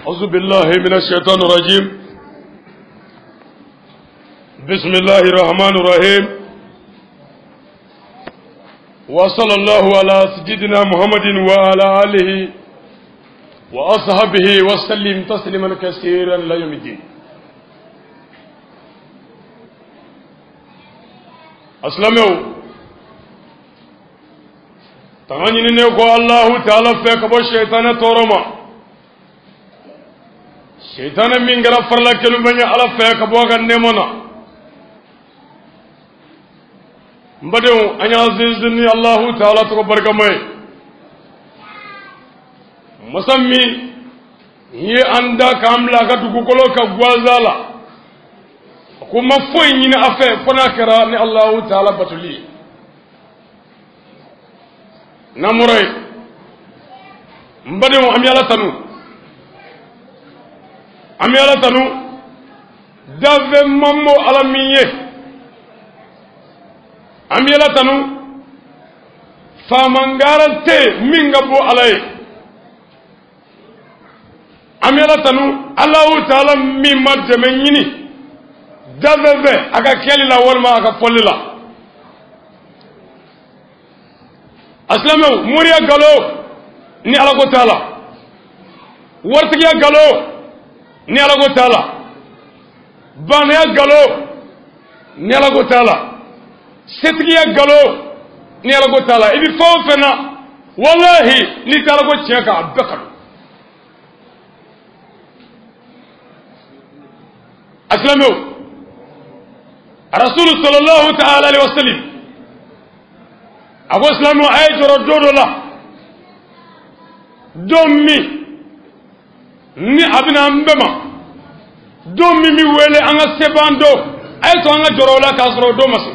أعوذ بالله من الشيطان الرجيم. بسم الله الرحمن الرحيم. وصلى الله على سيدنا محمد وعلى آله وأصحابه وسلم تسليما كثيرا لا يوم الدين. أسلموا تغني ko الله تعالى fɛ ka bɔ seytanɛ tɔɔrɔ ma. Seytanɛ min kɛra farila kelen bɛ ɲɛ Ala fɛ ka bɔ a ka nɛɛma na. N badenw, an y'an sinsin ni Alahu Taala tɔgɔ barikama ye. Masa min ye an da k'an bila a ka dugukolo ka guwanza la, a ko n ma foyi ɲini a fɛ fo n'a kɛra ni Alahu Taala batoli ye. N'an bɔra yen, n badenw, an bɛ Ala tanu, an bɛ Ala tanu dafɛn man bɔ Ala min ye. An bɛ Ala tanu faamangara tɛ min ka bɔ Ala ye. An bɛ Ala tanu Alahu Taala min ma dɛmɛ ɲini dafɛn fɛ a ka kɛli la walima a ka fɔli la. A silamɛw, moriya galo ni Ala ko t'a la, waritigiya galo ni Ala ko t'a la, baanaya galo ni Ala ko t'a la, setigiya galo ni Ala ko t'a la. I bɛ fɛn o fɛn na, walahi n'i tɛ Ala ko tiɲɛ kan, a bɛɛ ka don. A silamɛw, Rasulu sallallahu ta'ala alayhi wa sallam a ko silamɛw, a ye jɔrɔ don dɔ la, don min ni a bɛna an bɛɛ ma, don min bɛ wele an ka seban don, a ye to an ka jɔrɔ o la k'a sɔrɔ o don ma se.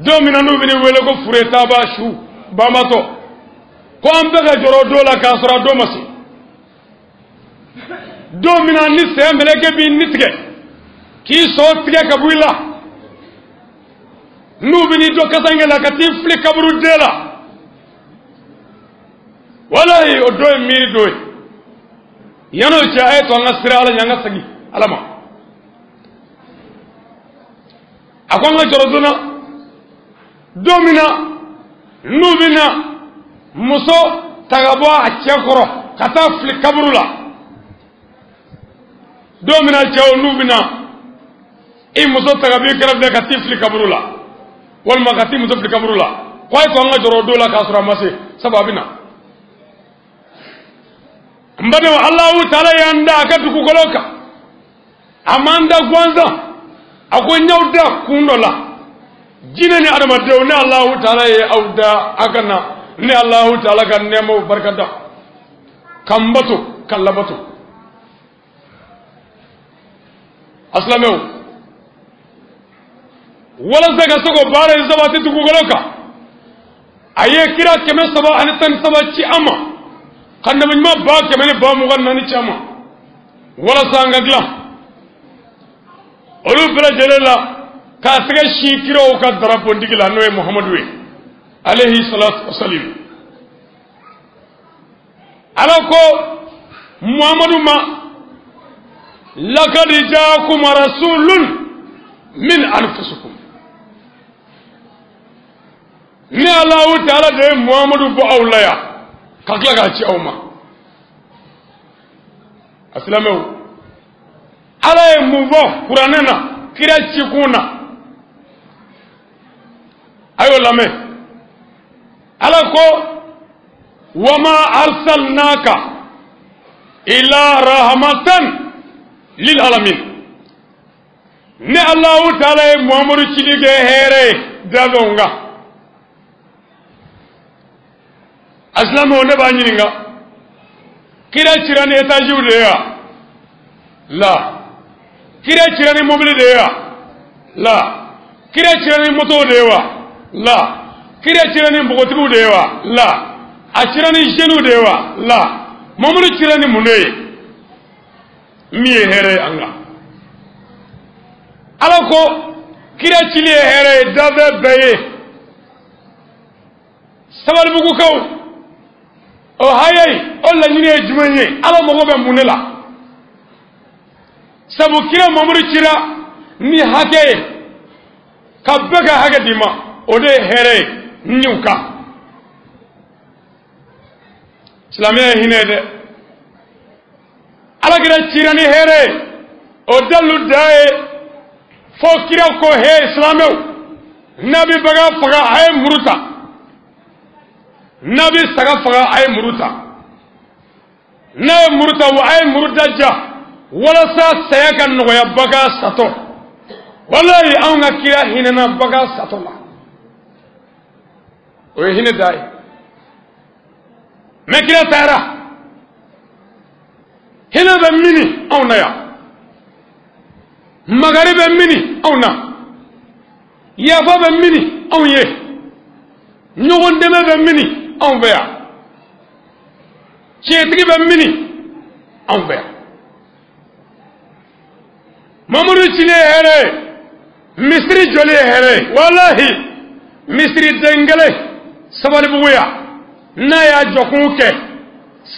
Don min na n'u bɛna wele ko fure taaba su banbatɔ, ko an bɛɛ ka jɔrɔ o don la k'a sɔrɔ a don ma se. Don min na ni sɛ mɛlɛkɛ b'i ni tigɛ k'i sɔ tigɛ ka bɔ i la, n'u bɛn'i don kasange la ka t'i fili kaburu den la, walahi o don ye miiri don ye. Yan'o cɛ, a ye to an ka siran Ala ɲɛ, an ka segin Ala ma. A ko an ka jɔrɔ don na, don min na n'u bɛna muso ta ka bɔ a cɛ kɔrɔ ka taa fili kaburu la, don min na cɛw n'u bɛna i muso ta ka bɔ i kɛrɛfɛ ka t'i fili kaburu la, walima ka t'i muso fili kaburu la, ko a ye to an ka jɔrɔ o don la k'a sɔrɔ a ma se, sabu a bɛ na. N badenw, Alahu Taala y'an da a ka dugukolo kan, a m'an da gansan, a ko n y'aw da kun dɔ la. Jinɛ ni adamadenw, ne Alahu Taala ye aw da a ka na ne Alahu Taala ka nɛɛmaw barikada, ka n bato, ka labato. A silamɛw, walasa ka se k'o baara in sabati dugukolo kan, a ye kira 313 ci an ma, ka nabi ɲuman 124,000 ci an ma, walasa an ka dilan olu bɛɛ lajɛlen la k'a tɛgɛ sin kiraw ka darapontigi la, n'o ye Muhamadu ye alayhi salatu wasalim. Ala ko Muhamadu ma, lakad jaakum rasulun min anfusikum. Ni Alahu Taala de ye Muhamadu bɔ aw la yan ka tila k'a ci aw ma. A silamɛw, Ala ye mun fɔ kuranɛ na kira cikun na, a y'o lamɛn. Ala ko wama arsalnaka ila rahmatan lil alamin. Ni Alahu Taala ye Muhamadu cili kɛ hɛrɛ ye danfɛnw kan. A silamɛw, ne b'a ɲininka, kira cira ni étagew de ye wa? La. Kira cira ni mobili de ye wa? La. Kira cira ni motow de ye wa? La. Kira cira ni npogotigiw de ye wa? La. A cira ni jeunes de ye wa? La. Mamadu cira ni mun de ye min ye hɛrɛ ye an kan? Ala ko kira cili ye hɛrɛ ye danfɛn bɛɛ ye. Sabalibugukaw, ɔ haya in o laɲini ye jumɛn ye ala mago bɛ mun de la sabu kira Mamadu cira ni hakɛ ye ka bɛɛ ka hakɛ d'i ma o de ye hɛrɛ ye niw kan silamɛya ye hinɛ ye dɛ ala kira cira ni hɛrɛ ye o dalilu dan ye fo kira ko he silamɛw n'a bɛ bagan faga a ye muru ta n'a bɛ saga faga a ye muru ta n'a ye muru ta wa a ye muru da ja walasa saya ka nɔgɔya bagan satɔ walayi anw ka kira hinɛna bagan satɔ la o ye hinɛ da ye mɛ kira taara hinɛ bɛ mini anw na yan magari bɛ mini anw na yafa bɛ mini anw ye ɲɔgɔn dɛmɛ bɛ mini anw fɛ yan tiɲɛtigi bɛ mini anw fɛ yan Mamadu cili ye hɛrɛ ye misiri jɔli ye hɛrɛ ye walahi misiri den kelen Sabalibugu yan n'a y'a jɔkun kɛ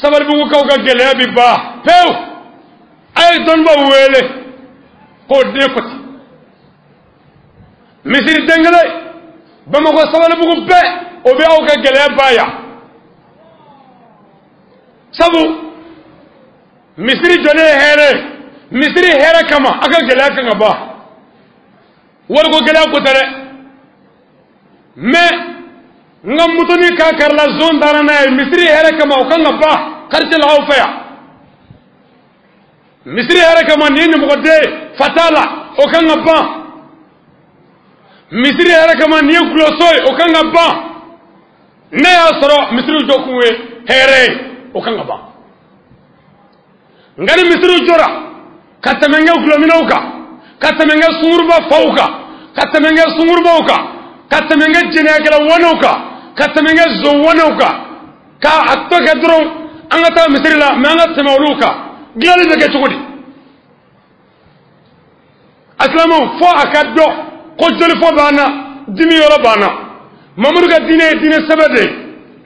Sabalibugukaw ka gɛlɛya bi ban pewu a ye dɔnnibaw wele k'o den kɔti misiri den kelen Bamakɔ Sabalibugu bɛɛ o bɛ aw ka gɛlɛya ban yan sabu misiri jɔlen ye hɛrɛ ye misiri hɛrɛ kama a ka gɛlɛya kan ka ban wariko gɛlɛya ko tɛ dɛ mɛ n ka motoni k'a karila zon taara n'a ye misiri hɛrɛ kama o kan ka ban quartier la aw fɛ yan misiri hɛrɛ kama nin ye ɲɛmɔgɔden ye fa t'a la o kan ka ban misiri hɛrɛ kama nin ye gulɔso ye o kan ka ban ne y'a sɔrɔ misiriw jɔ kun ye hɛrɛ ye o kan ka ban nka ni misiriw jɔra ka tɛmɛ n kɛ gulɔminaw kan ka tɛmɛ n kɛ sunguruba faw kan ka tɛmɛ n kɛ sungurubaw kan ka tɛmɛ n kɛ jɛnɛyakɛla wanew kan ka tɛmɛ n kɛ zon wanew kan ka a tɔ kɛ dɔrɔn an ka taa misiri la mɛ an ka tɛmɛ olu kan dilanli bɛ kɛ cogo di a silamɛw fo a ka dɔn ko jolifɔ b'an na dimi yɔrɔ b'an na Mamadu ka diinɛ ye diinɛ sɛbɛ de ye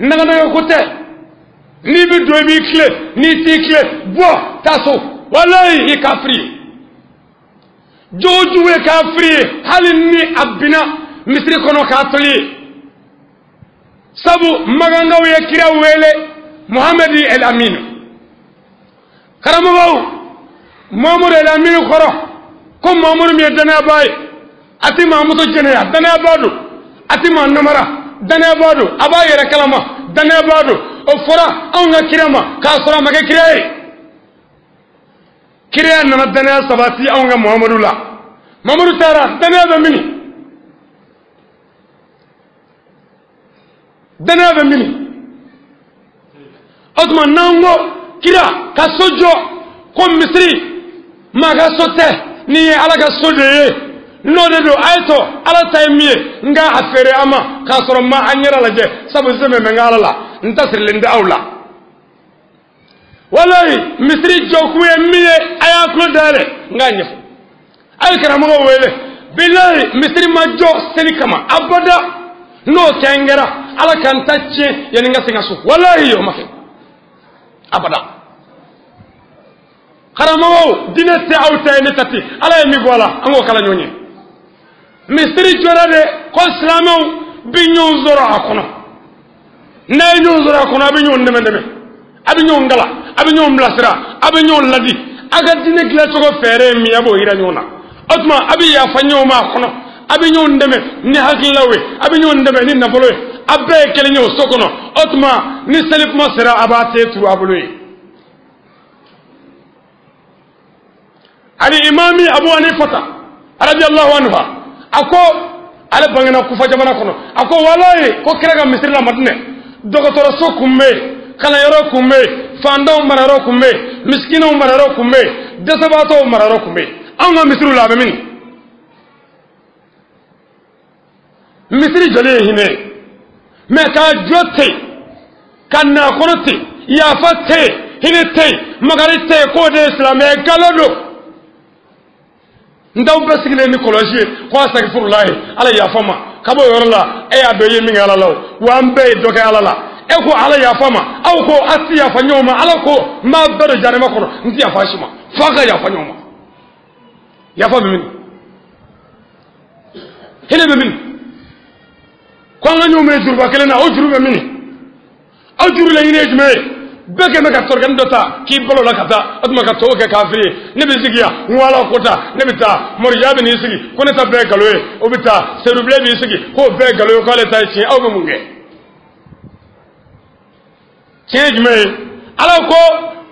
naganaga ko tɛ n'i bɛ don i b'i tile n'i t'i tile bɔ taa so walayi i kafiri ye jogo jugu ye kafiri ye hali ni a binna misiri kɔnɔ k'a toli ye sabu magangaw ye kira wele Muhamadi el Aminu karamɔgɔw Muhamadu el Aminu kɔrɔ ko Muhamadu min ye danayabaa ye a ti maa muso jɛnɛya danayabaa don a ti maa namara danayabaa don a b'a yɛrɛ kalama danayabaa don o fɔra anw ka kira ma k'a sɔrɔ a ma kɛ kira ye kiraya nana danaya sabati anw ka Muhamadu la Muhamadu taara danaya bɛ mini danaya bɛ mini o tuma n'an ko kira ka so jɔ ko misiri maa ka so tɛ nin ye ala ka so de ye n'o de don a ye to ala ta ye min ye n k'a feere a ma k'a sɔrɔ n ma an yɛrɛ lajɛ sabu sɛbɛn bɛ n ka ala la n ta sirilen tɛ aw la walayi misiri jɔkun ye min ye a y'a tulo dayɛlɛ n k'a ɲɛfɔ a ye karamɔgɔ wele bilayi misiri ma jɔ seli kama abada n'o kɛ n kɛra ala ka n ta tiɲɛ yanni n ka segin ka so walayi o ma kɛ abada karamɔgɔw diinɛ tɛ aw ta ye ne ta tɛ ala ye min bɔ a la an k'o kala ɲɔgɔn ye misiri jɔra de ko silamɛw bi ɲɔgɔn sɔrɔ a kɔnɔ n'a ye ɲɔgɔn sɔrɔ a kɔnɔ a bɛ ɲɔgɔn dɛmɛ dɛmɛ a bɛ ɲɔgɔn kalan a bɛ ɲɔgɔn bilasira a bɛ ɲɔgɔn ladi a ka diinɛ dilancogo fɛɛrɛ ye min ye a b'o yira ɲɔgɔn na o tuma a bɛ yafa ɲɔgɔn ma a kɔnɔ a bɛ ɲɔgɔn dɛmɛ ni hakililaw ye a bɛ ɲɔgɔn dɛmɛ ni nafolo ye a bɛɛ ye kelen ye o so kɔnɔ o tuma ni seli kuma sera a b'a te turu a bolo ye. Ali imami Abu Hanifata radiyallahu anhu a ko ale bangena Kufa jamana kɔnɔ a ko walayi ko kira ka misiri la Madinɛ dɔgɔtɔrɔso kun bɛ yen kalanyɔrɔ kun bɛ yen fantanw marayɔrɔ kun bɛ yen misikinɛw marayɔrɔ kun bɛ yen dɛsɛbaatɔw marayɔrɔ kun bɛ yen anw ka misiriw la a bɛ min misiri jɔlen ye hinɛ ye mɛ k'a jɔ ten ka na a kɔnɔ ten yafa tɛ yen hinɛ tɛ yen makari tɛ yen k'o de ye silamɛya nkalon don n t'aw bɛɛ sigilen ni kɔlɔsi ye ko asakifurulayi ala yafa ma ka bɔ o yɔrɔ la e y'a dɔn i ye min kɛ ala la o wa an bɛɛ ye dɔ kɛ ala la E ko ala yafa ma, aw ko a ti yafa ɲɔgɔn ma. Ala ko n b'a bɛɛ don jahanama kɔnɔ, n ti yafa si ma, f'a ka yafa ɲɔgɔn ma. Yafa bɛ min? Hinɛ bɛ min? Ko an ka ɲɔgɔn minɛ juruba kelen na, o juru bɛ min? Aw juru laɲini ye jumɛn ye? Bɛɛ kɛn bɛ ka tɔrɔkɛni dɔ ta k'i balo la ka taa, o tuma ka tɔw kɛ kafiri ye. Ne bɛ sigi yan, n ko ala ko ta, ne bɛ taa. Moriya bɛ n'i sigi ko ne ta bɛɛ ye nkalon ye, o bɛ taa. Sedubilen b'i sigi k'o bɛɛ ye nkalon ye, k'ale ta ye tiɲɛ. Aw bɛ mun kɛ? Tiɲɛ ye jumɛn ye? Ala ko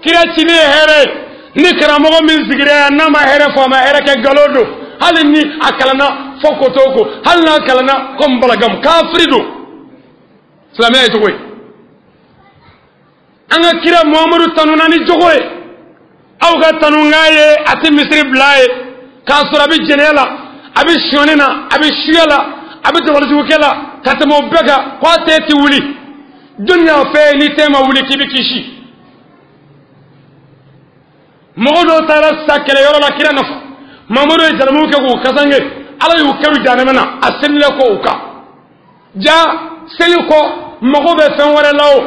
kira cili ye hɛrɛ ye. Ni karamɔgɔ min sigira yan n'a ma hɛrɛ fɔ, a ma hɛrɛ kɛ, nkalon don. Hali ni a kalanna fɔ koto ko, hali n'a kalanna komi balagamu, kafiri don. Silamɛya ye cogo ye. An ka kira Muhamadu tanuna ni jogo ye. Aw ka tanunkan ye a tɛ misiri bila ye, k'a sɔrɔ a bɛ jɛnɛya la, a bɛ sonyani na, a bɛ suya la, a bɛ dabalijugukɛ la, ka tɛmɛ o bɛɛ kan ko a tɛ ti wuli. Jɔnni y'a fɛ ni tɛ ma wuli k'i bɛ kisi? Mɔgɔ dɔw taara sa kɛlɛyɔrɔ la kira nɔfɛ. Mamadu ye jalamuw kɛ k'u kasange, ala y'u kɛ jahanama na, a selila kɔ u kan. Ja seli kɔ mago bɛ fɛn wɛrɛ la o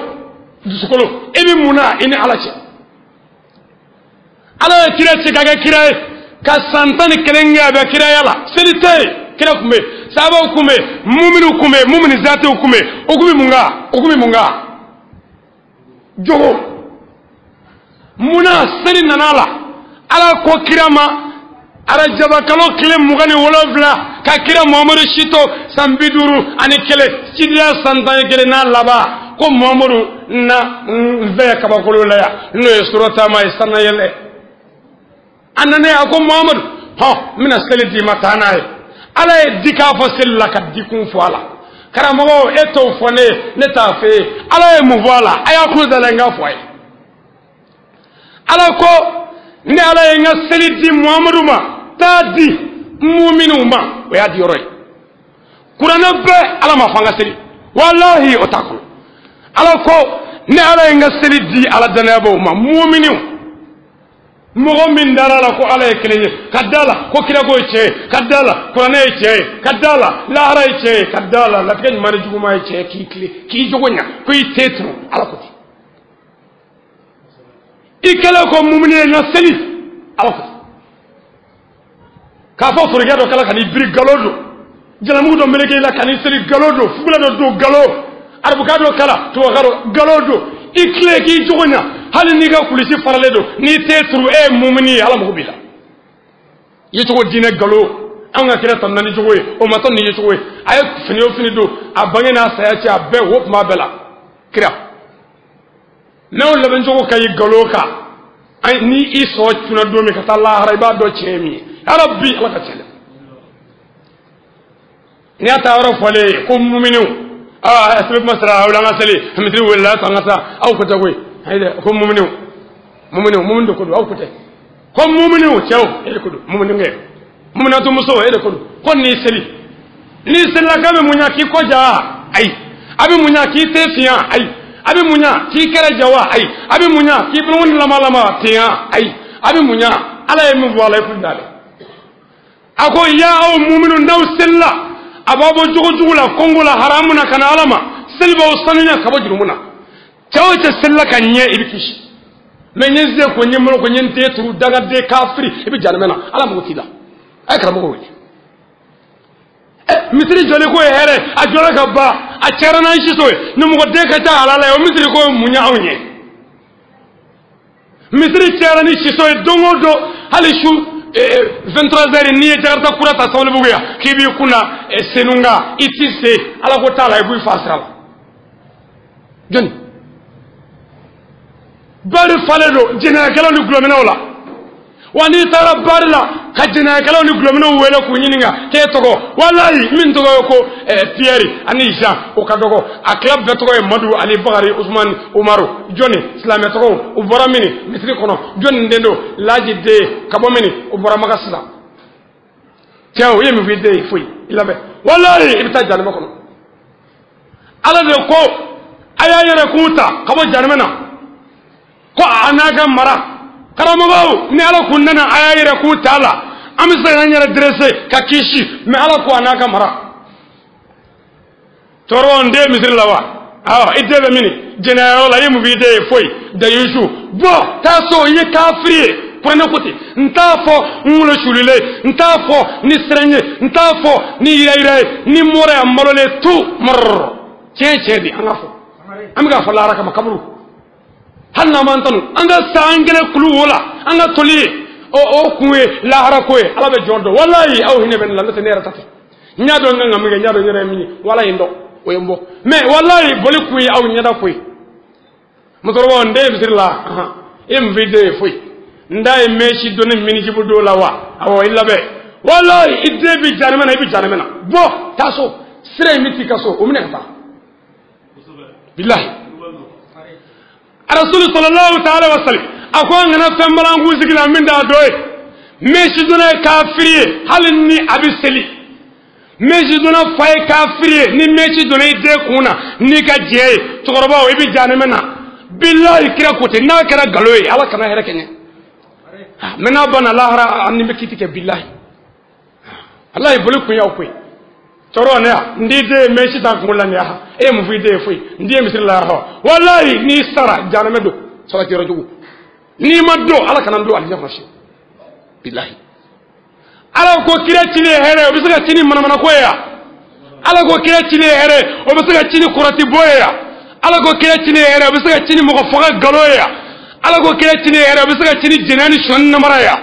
dusukolo, e bɛ mun na i ni ala cɛ? Ala ye kira ci ka kɛ kira ye ka san 11 kɛ a bɛ kiraya la, seli tɛ yen. Kira kun bɛ yen, sahabaw kun bɛ yen, muminiw kun bɛ yen, mumini zatew kun bɛ yen. O kun bɛ mun kan? O kun bɛ mun kan? Jogo. Munna seli nana a la? Ala ko kira ma arajaba kalo tile 27 ka kira Muhamadu si to san 51, cidenya san 11 n'a laban, ko Muhamadu na n fɛ kabakolo la yan, n'o ye surataama ye, sanayɛlɛ. A nana a ko Muhamadu, hɔn, n bɛna seli d'i ma, taa n'a ye. Ala ye di k'a fɔ seli la ka dikun fɔ a la. Karamɔgɔ, e t'o fɔ ne ye, ne t'a fɛ ye. Ala ye mun fɔ a la? A y'a kulo da la n k'a fɔ a ye. Ala ko ne ala ye n ka seli di Muhamadu ma, taa di muminiw ma, o y'a di yɔrɔ ye. Kuranɛ bɛɛ ala ma fɔ an ka seli, walahi o t'a kɔnɔ. Ala ko ne ala ye n ka seli di ala danayabaaw ma, muminiw. Mɔgɔ min dara la ko ala ye kelen ye, ka da la ko kirako ye tiɲɛ ye, ka da la kuranɛ ye tiɲɛ ye, ka da la lahara ye tiɲɛ ye, ka da la latigɛ ɲuman ni juguman ye tiɲɛ ye, k'i tile k'i jogo ɲa, ko i tɛ tunu, ala ko ten. I kɛlen ko mumini ye na seli, ala ko ten. K'a fɔ forokɛ dɔ kala ka n'i biri, nkalon don. Jalamugu dɔ meleke i la ka n'i seli, nkalon don. Fugula dɔ don, nkalon. Arabukan dɔ kala, tubabukan dɔ, nkalon don. I tile k'i jogo ɲa, hali n'i ka kulisi faralen don, n'i tɛ turu, e ye mumini ye, ala mago b'i la. I ye cogo diinɛ nkalon. Anw ka kira tanuna ni jogo ye, o ma tɔ ni ye cogo ye. A ye fini o fini don, a bange n'a saya cɛ, a bɛɛ wo tun b'a bɛɛ la. Kira n'aw labɛn cogo ka ɲi nkalon kan, ni i sɔn cunna don min ka taa lahara, i b'a dɔn tiɲɛ ye min ye. Ala bi ala ka tiɲɛ. N'i y'a ta yɔrɔ fɔlen ye ko muminiw, aa sɛbɛn kuma sera aw la, an ka seli misiri welela an ka taa, aw ko tɛ koyi. Ayi dɛ, ko muminiw, muminiw, mumini de ko don, aw ko tɛ. Ko muminiw cɛw, e de ko don, mumininkɛ, muminatu muso, e de ko don. Ko n'i seli, n'i selila k'a bɛ mun ɲa k'i kɔ ja? Ayi. A bɛ mun ɲa k'i tɛ fiɲɛ? Ayi. A bɛ mun ɲa k'i kɛrɛ ja wa? Ayi. A bɛ mun ɲa k'i bolokɔni lama lama ten? Ayi. A bɛ mun ɲa? Ala ye min fɔ a la, i kun t'ale. A ko ya aw muminu, n'aw selila, a b'aw bɔ jogo jugu la, kɔngo la, haramu na, ka na ala ma. Seli b'aw sanuya ka bɔ jurumu na. Cɛ o cɛ selila ka ɲɛ, i bɛ kisi. Mɛ n ye n sen ko, n ye n bolo ko, n ye n den turu, dangaden kafiri, i bɛ jahanama na. Ala mago t'i la. A ye karamɔgɔ wele. Misiri jɔli ko ye hɛrɛ, a jɔra ka ban, a cayara n'an siso ye. Ni mɔgɔ den ka ca halala ye, o misiri ko ye mun ɲɛ anw ye? Misiri cayara ni siso ye don o don, hali su 23 heures n'i ye jakarta kura ta Sabalibugu yan k'i b'i kunna Senunga, i t'i se, ala ko t'a la, i b'i fa sira la. Jɔnni bari falen don jɛnɛyakɛlaw ni gulɔminɛw la. Wa n'i taara bari la ka jɛnɛyakɛlaw ni gulɔminɛw wele k'u ɲininka k'e tɔgɔ, walayi min tɔgɔ ye ko Pierre ani Jean, o ka dɔgɔ. A tila bɛɛ tɔgɔ ye Madu ani Bakari Usumani Umaru. Jɔnni silamɛ tɔgɔw, u bɔra mini misiri kɔnɔ? Jɔnni den don? Laji den ka bɔ mini? U bɔra Maka sisan. Cɛw, i ye min fɔ i den ye foyi, i labɛn, walayi i bɛ taa jahanama kɔnɔ. Ala de ko a y'a yɛrɛ kun ta ka bɔ jahanama na, ko a n'a ka mara. Karamɔgɔw, ni ala kun nana a y'a yɛrɛ k'u t'a la, an bɛ se k'an yɛrɛ dressé ka kisi, mɛ ala ko a n'a ka mara. Cɛkɔrɔba, n den misiri la wa? Awɔ, i den bɛ min jɛnɛyayɔrɔ la, i ye mun f'i den ye? Foyi. Dayisu bɔ, taa so, i ye kafiri ye. Kuranɛ ko ten. N t'a fɔ n wolo sulilen, n t'a fɔ ni siran ye, n t'a fɔ ni yirayira ye, ni mɔrɔ ye, a malolen tu mɔrɔ. Tiɲɛ tiɲɛ de, an ka fɔ, an bɛ k'a fɔ lahara kama kaburu. Hali n'an m'an tanu, an ka san kelen kulu wo la, an ka toli ye o kun ye lahara ko ye. Ala bɛ jɔn dɔn. Walayi, aw hinɛ bɛ ne la, n'o tɛ ne yɛrɛ ta tɛ. N y'a dɔn n kan ka min kɛ, n y'a dɔn n yɛrɛ ye min ye, walayi n dɔn o ye n bɔ. Mɛ walayi, boli kun ye aw ɲɛda ko ye. Musokɔrɔbaw, n den ye misiri la, i ye mun f'i den ye? Foyi. N da ye mɛsi donni minijibu don la wa? Awɔ, i labɛn. Walayi, i den bɛ janimɛ na, i bɛ janimɛ na. Bɔ, taa so. Sira in bɛ t'i ka so, o minɛ ka taa. Bilahi, Rasulu sallallahu ta'ala wa sallam a ko an kana fɛn bala an kun sigi la min t'a dɔ ye. Mɛsi donna ye kafiri ye, hali ni a bɛ seli. Mɛsi donna fa ye kafiri ye. Ni mɛsi donna i den kun na n'i ka jɛ ye, cɛkɔrɔbaw, i bɛ janimɛ na. Bilahi, kira ko ten. N'a kɛra nkalon ye, Ala kana hɛrɛ kɛ n ye. Mɛ n'a banna lahara, an ni bɛ kiti kɛ. Bilahi, alayi, boli kun y'aw koyi. Cɛkɔrɔba, ne ya n t'i den ye mɛsi t'a kunkolo la nin ya, e ye mun fɔ i den ye? Foyi. N den ye misiri la yan hɔ. Walayi, n'i sara, janimɛ don, salati yɔrɔ jugu. N'i ma don, Ala kana n don alijinɛ kɔnɔ fiyewu. Bilahi, Ala ko kira cili ye hɛrɛ, o bɛ se ka ci ni manamanako ye ya. Ala ko kira cili ye hɛrɛ, o bɛ se ka ci ni kɔrɔti bɔ ye ya. Ala ko kira cili ye hɛrɛ, o bɛ se ka ci ni mɔgɔ faga nkalon ye ya. Ala ko kira cili ye hɛrɛ, o bɛ se ka ci ni jɛnɛya ni sɔnni namara ye ya.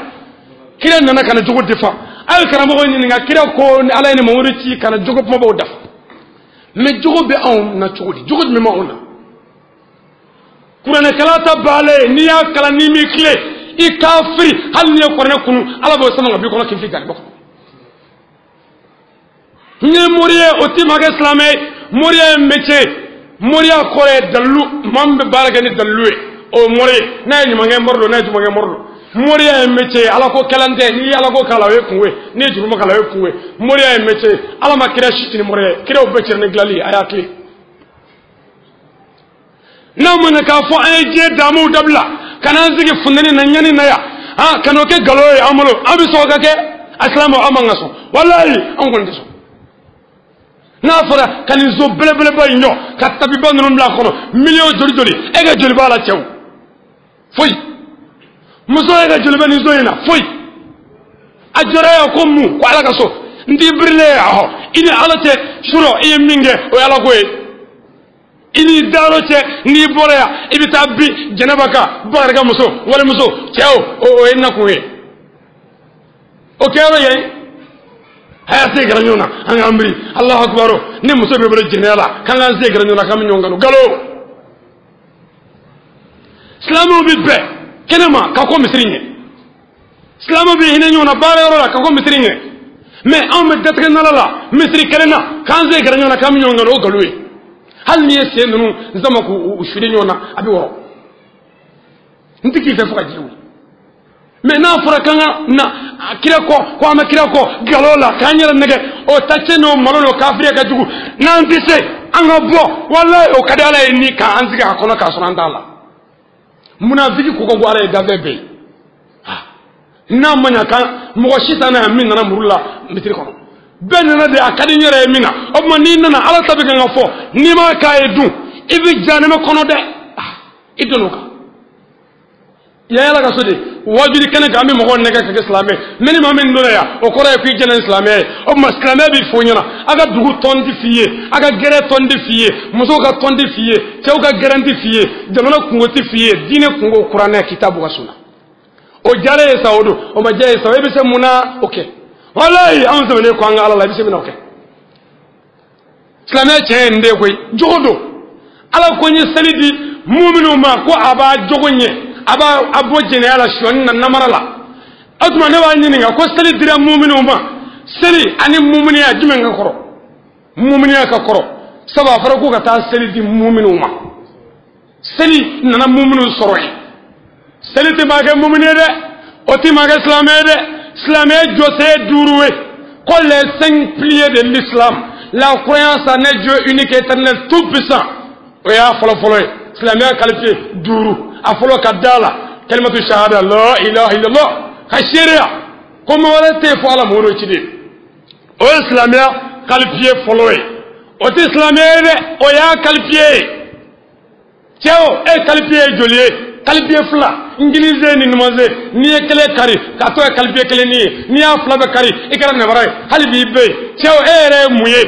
Kira nana ka na jogo defa. A ye karamɔgɔ ɲininka, kira ko Ala ye ni Mamadu ci ka na jogo kumabaw dafa. Mɛ jogo bɛ anw na cogo di? Jogo jumɛn b'anw na? Kuranɛkalan ta baalen, n'i y'a kalan n'i m'i tilen, i kafiri. Hali n'i ye kuranɛ kunu, Ala b'o sama ka b'i kɔnɔ k'i fili garibu kɔnɔ. N ye mori ye, o t'i ma kɛ silamɛ ye. Moriya ye métier, moriya kɔrɔ ye dalilu. Maa min bɛ baara kɛ ni dalilu ye, o ye mori ye. N'a ye ɲuman kɛ, mori don. N'a ye juguman kɛ, mori don. Moriya ye métier ye, ala ko kɛlan tɛ. N'i ye ala ko k'a la, o ye kungo ye. N'i ye jurumu k'a la, o ye kungo ye. Moriya ye métier ye. Ala ma kira si ci ni moriya ye. Kiraw bɛɛ cira ni dilanli ye. A y'a tile n'a ma ɲɛ k'a fɔ an ye diɲɛ damuw dabila ka n'an sigi funteni na, ɲani na yan, han, ka n'o kɛ nkalon ye an bolo. An bɛ sɔn ka kɛ a silamɛw, an man ka sɔn. Walayi, an kɔni tɛ sɔn. N'a fɔra ka nin so belebeleba in jɔ, ka tapiba ninnu bila a kɔnɔ, miliyɔn joli joli, e ka joli b'a la? Cɛw, foyi. Muso, e ka joli bɛ nin so in na? Foyi. A jɔra yan ko mun? Ko Ala ka so. N t'i birilen ye ahɔ. I ni Ala cɛ, surɔ i ye min kɛ, o ye Ala ko ye. I n'i dayɔrɔ cɛ, n'i bɔra yan, i bɛ taa bin jɛnɛba kan, Bakari ka muso, walimuso, cɛw, o ye nakun ye. O kɛyɔrɔ ye a y'a se gɛrɛ ɲɔgɔn na, an k'an miiri Alahu akibaru. Ni muso bɛ bolo jɛnɛya la, k'an k'an se gɛrɛ ɲɔgɔn na, k'an bɛ ɲɔgɔn kanu, nkalon. Silamɛw bɛ bɛn kɛnɛma ka kɔ misiri ɲɛ. Silamɛw bɛ hinɛ ɲɔgɔn na baarayɔrɔ la ka kɔ misiri ɲɛ. Mɛ anw bɛ datigɛ nala la misiri kelen na, k'an se gɛrɛ ɲɔgɔn na, k'an bɛ ɲɔgɔn kanu, o nkalon ye. Hali n'i ye sen ninnu sama k'u suli ɲɔgɔn na, a bɛ wɔrɔ. N tɛ k'i fɛ fo ka diɲɛ wuli. Mɛ n'a fɔra k'an ka na kira kɔ, ko an bɛ kira kɔ nkalon la, k'an yɛrɛ nɛgɛ, o ta cɛ n'o malo n'o kafiriya ka jugu. N'an tɛ se, an ka bɔ. Walayi, o ka di Ala ye ni k'an sigi a kɔnɔ k'a sɔrɔ an t'a la. Munafiki ko ko Ala ye danfɛn bɛɛ ye. N'a ma ɲa kan, mɔgɔ si t'a na yan min nana muru la misiri kɔnɔ. Bɛɛ nana de, a ka di n yɛrɛ ye min na. O tuma n'i nana, Ala ta bɛ kan ka fɔ, n'i m'a k'a ye dun, i bɛ janɛmɛ kɔnɔ dɛ. I donn'o kan. Yan Ala ka so de, wajuli kɛnɛ kan, an bɛ mɔgɔw nɛgɛ ka kɛ silamɛ. Mɛ ni maa min donna yan, o kɔrɔ ye k'i jɛnna ni silamɛya ye. O tuma silamɛya bɛ f'o ɲɛna. A ka dugu tɔn tɛ f'i ye, a ka gɛrɛ tɔn tɛ f'i ye, musow ka tɔn tɛ f'i ye, cɛw ka gɛrɛn tɛ f'i ye, jamana kungo tɛ f'i ye. Diinɛ kungo, kuranɛ, kitabu ka sunna. O diyara ye sa, o don. O ma diya ye sa, e bɛ se mun na o kɛ? Walayi, anw sɛbɛnnen ko an ka Ala la, i bɛ se min na o kɛ. Silamɛya tiɲɛ ye nin de ye koyi. Jogo don. Ala ko n ye seli di muminw ma ko a b'a jogo ɲɛ, a b'a a bɔ jɛnɛya la, sonyani na, namara la. O tuma ne b'a ɲininka ko seli dira muminw ma, seli ani muminiya, jumɛn ka kɔrɔ? Muminiya ka kɔrɔ, sabu a fɔra ko ka taa seli di muminw ma. Seli nana muminw sɔrɔ yen. Seli tɛ maa kɛ mumini ye dɛ, o tɛ maa kɛ silamɛ ye dɛ. Silamɛya jɔsen ye 5 ye, ko les 5 piliers de l'islam: la croyance en un Dieu unique, éternel, tout puissant, o y'a fɔlɔ fɔlɔ ye. Silamɛya qualité 5, a fɔlɔ, ka da la, kalimatu shahada, la ilaha illallah, ka seereya ko mɔgɔ wɛrɛ tɛ yen fo Ala, mɔgɔ dɔ ciden, o ye silamɛya qualité fɔlɔ ye. O tɛ silamɛya ye dɛ, o y'a qualité ye. Cɛw e kalipiye ye joli ye? Kalipiye fila, ngilize ni numanze. N'i ye kelen kari k'a to ye kalipiye kelen ni ye, n'i y'a fila bɛɛ kari i kɛra nabara ye, hali b'i bɛ yen. Cɛw e yɛrɛ ye mun ye?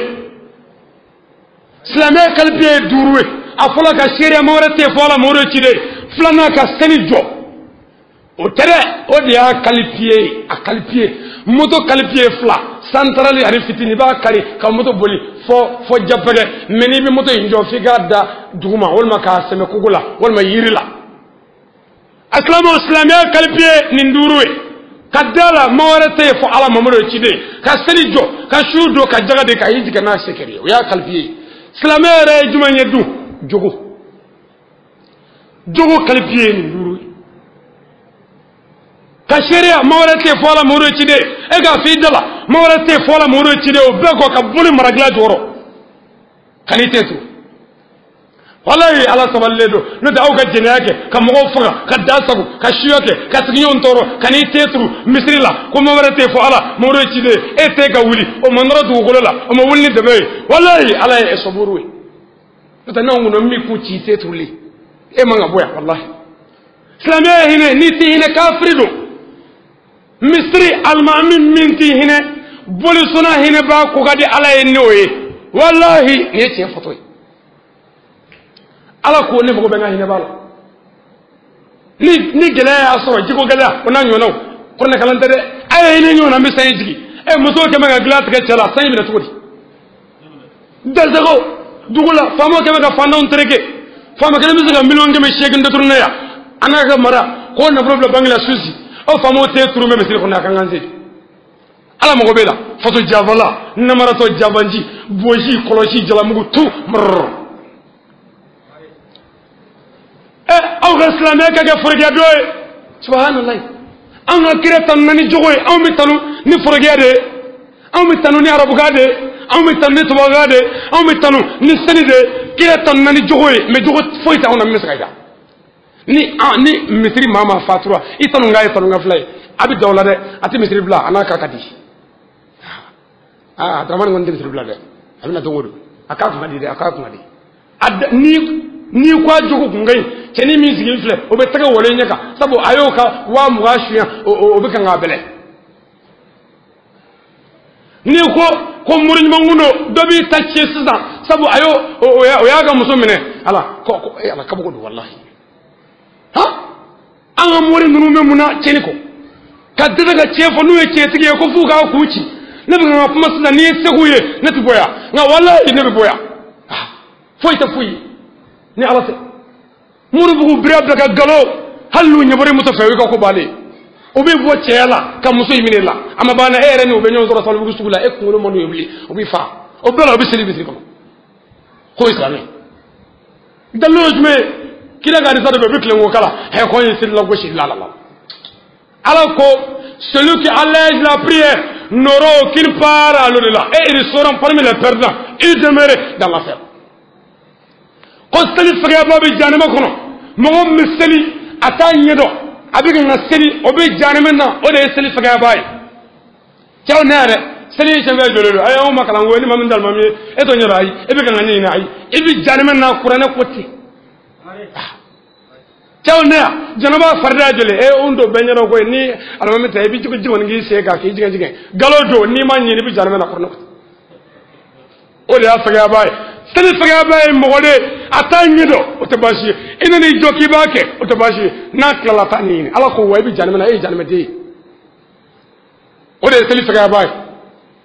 Silamɛya kalipiye ye 5 ye. A fɔlɔ ka seereya ma wɛrɛ tɛ yen fɔ Ala ma, o de ye ciden. Filanan ka seli jɔ, o tɛ dɛ, o de y'a kalipiye ye. A kalipiye moto kalipiye 2, santarali ani fitini, i b'a kari ka moto boli fɔ japɛgɛ. Mɛ n'i bɛ moto in jɔ f'i k'a da duguma walima k'a sɛmɛ kogo la walima yiri la. A silamɛw, silamɛya kalipiye nin 5 ye. Ka da la ma wɛrɛ tɛ yen fɔ Ala, Mamadu ye ciden. Ka seli jɔ, ka su don, ka jaga de, ka hiji kɛ n'a se kɛra ye, o y'a kalipiye ye. Silamɛya yɛrɛ ye jumɛn ye dun? Jogo. Jogo kalipiye ye nin 5 ye. Ka seereya ma wɛrɛ tɛ yen fɔ Ala, Mamadu ye ciden. E k'a fɔ i da la ma wɛrɛ tɛ yen fɔ Ala, Mamadu ye ciden. O bɛɛ kɔ ka boli maragila jɔyɔrɔ ka n'i tɛ to. Walayi Ala sabalilen don. N'o tɛ aw ka jɛnɛya kɛ, ka mɔgɔw faga, ka da sago, ka suya kɛ, ka sigiɲɔgɔnw tɔɔrɔ, ka n'i te turu misiri la ko ma wɛrɛ tɛ yen fɔ Ala, Mamadu ye ciden. E tɛ ka wuli o ma nɔrɔ dugukolo la, o ma wuli ni dɛmɛ ye. Walayi Ala ye saburu ye. N'o tɛ n'anw kɔnɔ min kun ci te turuli, e man ka bɔ yan walahi. Silamɛya ye hinɛ, n'i tɛ hinɛ kafiri don. Misiri alimami min tɛ hinɛ, bolisɔnna hinɛbaa ko ka di Ala ye n'o ye. Walahi nin ye tiɲɛ fɔtɔ ye. Ala ko ne mago bɛ n ka hinɛbaa la. Ni gɛlɛya y'a sɔrɔ, jiko gɛlɛya o n'a ɲɔgɔnnaw, kuranɛ kalan tɛ dɛ. A ye hinɛ ɲɔgɔn na, n bɛ sanji jigin. Ɛ muso kɛmɛ ka dilan tigɛ cɛ la, sanji bɛna cogo di? Dɛsɛko dugu la, faamaw kɛmɛ ka fantanw tereke. Faama kelen bɛ se ka 800,000 détourner yan, a n'a ka mara k'o nafolo bila banque la Suisse. Aw faamaw tɛ turu bɛ misiri kɔnɔ, a kan kan se. Ala mago b'e la. Faso jafala, namaratɔ, jabanji, bosi, kɔlɔsi, jalamugu, tu mrrr. Ɛ aw ka silamɛya ka kɛ forokiya dɔ ye. Subahanallahi. An ka kira tanu na ni jogo ye, anw bɛ tanu ni forokiya de ye, anw bɛ tanu ni arabukan de ye, anw bɛ tanu ni tubabukan de ye, anw bɛ tanu ni seli de ye. Kira tanu na ni jogo ye, mɛ jogo foyi t'anw na min bɛ se ka ja. Ni ni misiri maa maa fatura, i tanu ka ye tanu ka fila ye, a bɛ da o la dɛ, a tɛ misiri bila, a n'a ka ka di. Aa Dramani kɔni tɛ misiri bila dɛ, a bɛna don o don, a k'a kun ka di dɛ, a k'a kun ka di. Ni ko a jogo kun ka ɲi, cɛnin min sigilen filɛ, o bɛ tɛgɛ wale ɲɛ kan, sabu a y'o ka 20,000 suɲɛ, o bɛ kan k'a bɛlɛ. N'i ko mori ɲuman kun don, dɔ b'i ta tiɲɛ sisan, sabu a y'o o y'a ka muso minɛ. Ala ko ala kabako don walahi. Han, an ka mori ninnu bɛ mun na tiɲɛni kɔ? Ka dɛsɛ ka tiɲɛ fɔ n'u ye tiɲɛtigi ye ko f'u k'a kun ci. Ne bɛ ka kuma sisan, n'i ye Segu ye ne tɛ bɔ yan, nka walahi ne bɛ bɔ yan. Foyi tɛ foyi ye ni Ala tɛ. Moribugu bira bila ka galo, hali n'u ɲɛbɔra muso fɛ, o y'i ka ko bannen ye. O bɛ bɔ cɛya la ka muso in minɛ la, a ma ban e yɛrɛ ni o bɛ ɲɔgɔn sɔrɔ Salibugu sugu la, e kunkolo man d'u ye bilen, o b'i fa. O bɛɛ la o bɛ seli misiri kɔnɔ. K'o ye silamɛ ye. Dalilu ye jumɛn ye? Kira ka hadisa dɔ bɛ yen, o bɛ tilen k'o kala. Hɛ ko an ye seli lagosi la la la. Ala ko celui qui allège la prière n'aura aucune part à l'au-delà et ils seront parmi les perdants, ils demeurent dans l'enfer. Ko seli fɛgɛyaba bɛ jahanama kɔnɔ, mɔgɔ min bɛ seli a t'a ɲɛdɔn, a bɛ kan ka seli o bɛ jahanama na, o de ye seli fɛgɛyaba ye. Cɛw ne yɛrɛ seli ye siɲɛ joli don? Ayi anw ma kalan ko ni maa min tɛ alimami ye, e t'o ɲɛdɔn, ayi e bɛ kan ka ɲɛɲini, ayi i bɛ jahanama na, kuranɛ ko ten. Cɛw ne yan janaba farida joli? E n t'o bɛɛ ɲɛdɔn koyi, ni alimami tɛ i bɛ ji kɔni k'i sen kan k'i jigin jigin, nkalon don, n'i ma ɲini i bɛ jahanama na, kuranɛ ko ten. O de y'a fɛgɛyaba ye. Seli fɛgɛyaba ye mɔgɔ de a t'a ɲɛdɔn, o tɛ baasi ye. I nan'i jɔ k'i b'a kɛ, o tɛ baasi ye. N'a tilala a t'a ɲɛɲini. Ala ko wa i bɛ jahanama na, e ye jahanamaden ye. O de ye seli fɛgɛyaba ye.